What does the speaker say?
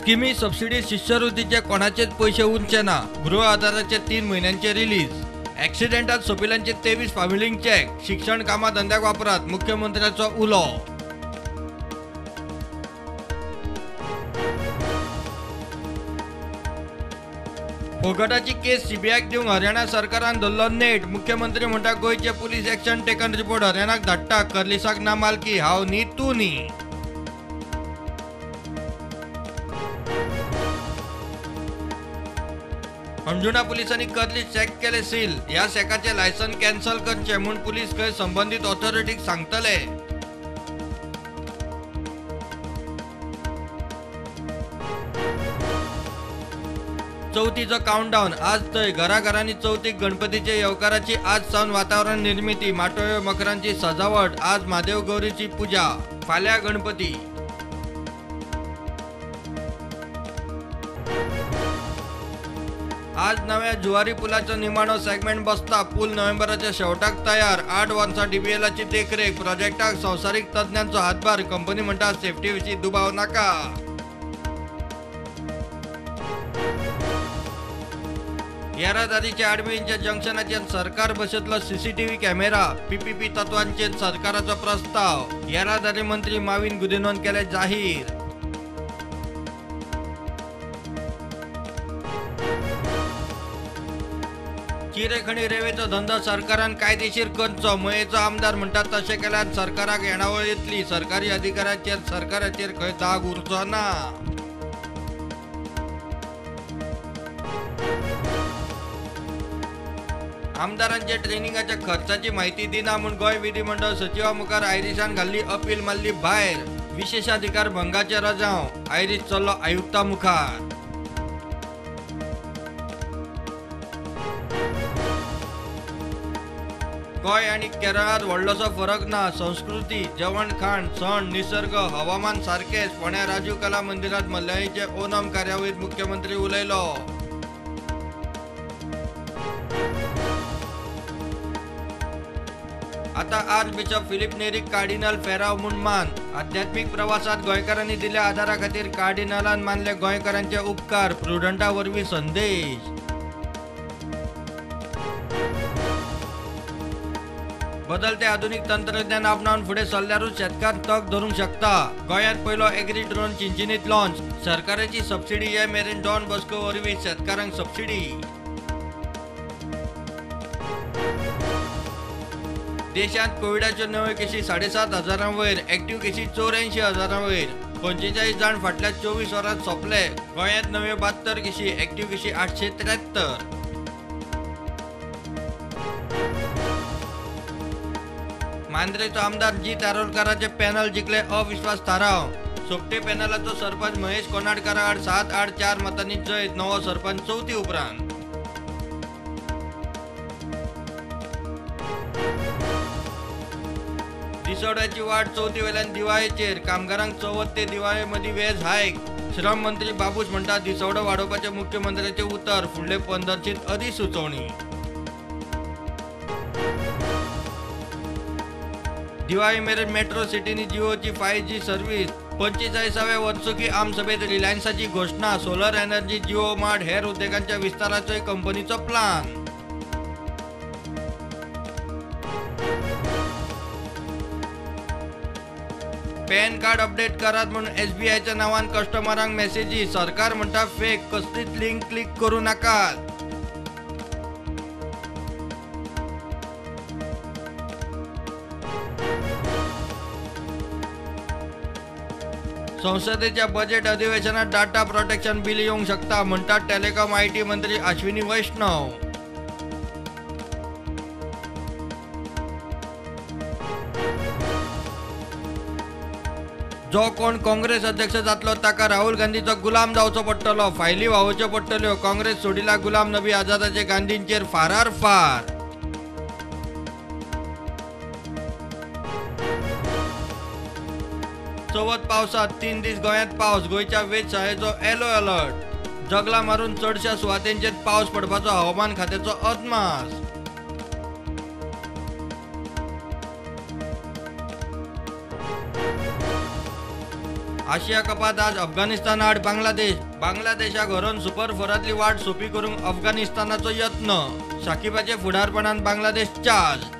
स्किमी सबसिडी शिश्यवृत्तीचे कोणाचेच पयशे उरचे ना. गृह आधाराचे 3 म्हयन्यांचे रिलीज. ॲक्सिडेंटात सोंपिल्ल्यांचे 23 फामिलींक चॅक. शिक्षण कामां धंद्याक वापरात, मुख्यमंत्र्याचो उलो. फोगटाची केस सीबीआयक दिवंक हरियाणा सरकारान धरलो नेट. मुख्यमंत्री म्हणटा गोंयचे पुलीस एक्शन टेकन रिपोर्ट हरियाणाक धाडटा. कर्लिसाक ना मालकी, हांव न्ही तूं न्ही. अंजुणा पुलिसांनी कर्लीस शॅक केले सील. ह्या शॅकाचे लायसन कॅन्सल करचे म्हूण पुलीस खंय संबंदीत ऑथॉरिटीक सांगतले. चवथीचो काउंटडाऊन आज थंय घराघरांनी चवथीक गणपतीचे येवकाराची आज सावन वातावरण निर्मिती. माटोळ्यो मकरांची सजावट. आज म्हादेव गौरीची पुजा. फाल्यां गणपती. आज नव्या जुवारी पुलाचो निमाणो सेगमेंट बसता. पूल नोव्हेंबराच्या शेवटाक तयार. 8 वर्सां डीबीएलाची देखरेख. प्रोजेक्टाक संवसारीक तज्ञांचो हातभार. कंपनी म्हणटा सेफ्टी विशीं दुबाव नाका. येरादारीच्या आडमेळींच्या जंक्शनाचेर सरकार बसयतलो सीसीटीव्ही कॅमेरा. पीपीपी तत्वांचेर सरकाराचो प्रस्ताव. येरादारी मंत्री माविन गुदिन्होन केले जाहीर. चिरेखणी रेवेचो धंदो सरकारान कायदेशीर करचो. मयेचो आमदार म्हणटा तशें केल्यार सरकाराक येणावळ येतली. सरकारी अधिकाऱ्यांचेर सरकाराचेर खंय दाग उरचो ना. आमदारांच्या ट्रेनिंगाच्या खर्चाची माहिती दिना म्हूण गोंय विधिमंडळ सचिवा मुखार आयरिशान घाल्ली अपील मारली भायर. विशेषाधिकार भंगाचे रजांव. आयरीश चल्लो आयुक्ता मुखार. गोंय आनी केरळांत व्हडलोसो फरक ना. संस्कृती, जेवण खाण, सण, निसर्ग, हवामान सारकेच. फोंड्या राजीव कला मंदिरांत मल्याळीचे ओणम कार्यावळींत मुख्यमंत्री उलयलो. आता आर्चबिशप फिलीप नेरीक कार्डिनल फेराव म्हूण मान. आध्यात्मीक प्रवासात गोंयकारांनी दिल्ल्या आदारा खातीर कार्डिनलान मानले गोंयकारांचे उपकार. प्रुडंटा वरवीं संदेश. बदलते आधुनिक तंत्रज्ञान आपणावन फुडें सरल्यारूच शेतकार तग धरूंक शकता. गोंयांत पयलो एग्री ड्रोन चिंचिनीत लॉन्च. सरकाराची सबसिडी ये मेरेन डॉन बॉस्को वरवीं शेतकारांक सबसिडी. देशांत कोविडाच्यो नव्यो केशी 7,500 वयर. एक्टिव्ह केशी 84,000 वयर. 45 जाण फाटल्या 24 वरांत सोंपले. गोंयांत नव्यो 72 केशी, एक्टिव्ह केशी 873. मांद्रेचो आमदार जीत आरोलकाराचे पॅनल जिखले अविश्वास थाराव. सोपटे पॅनलाचो सरपंच महेश कोनाडकारा आड 7-8-4 मतांनी जैत. नवो सरपंच चवथी उपरांत. दिसवड्याची वाट चवथी वेल्यान दिवाळेचेर. कामगारांक चवथ ते दिवाळे मदीं वेज हायक. श्रम मंत्री बाबूश म्हणटा दिसवडो वाडोवपाचें मुख्यमंत्र्याचें उतर. फुडले पंदरशीत अधिसुचोवणी. दिवाळी मेरेन मेट्रो सिटींनी जिओची 5G service. 45व्या वर्सुकी आमसभेत रिलायन्साची घोशणा. सोलर एनर्जी, जिओ मार्ट हेर उद्देगांच्या विस्ताराचोय कंपनीचो प्लान. पॅन कार्ड अपडेट करात म्हूण एसबीआयच्या नांवान कस्टमरांक मेसेजी. सरकार म्हणटा फेक, कसलीच लिंक क्लिक करूं नाकात. संसदेच्या बजेट अधिवेशनात डाटा प्रोटेक्शन बिल येवंक शकता म्हणटात टेलिकॉम IT मंत्री अश्विनी वैष्णव. जो कोण काँग्रेस अध्यक्ष जातलो ताका राहुल गांधीचो गुलाम जावचो पडटलो. फायली व्हांवोवच्यो पडटल्यो. काँग्रेस सोडिला गुलाम नबी आझादाचे गांधींचेर फारार फार. चवथ पावसात 3 दीस गोंयांत पावस. गोंयच्या वेधशाळेचो येलो अलर्ट. जगला मारून चडश्या सुवातेंचेर पावस पडपाचो हवामान खात्याचो अदमास. आशिया कपात आज अफगाणिस्तान आड बांगलादेश. बांगलादेशाक हरोवन सुपर फोरांतली वाट सोंपी करूंक अफगाणिस्तानाचो यत्न. शाकिबाचे फुडारपणान बांगलादेश चार्ज.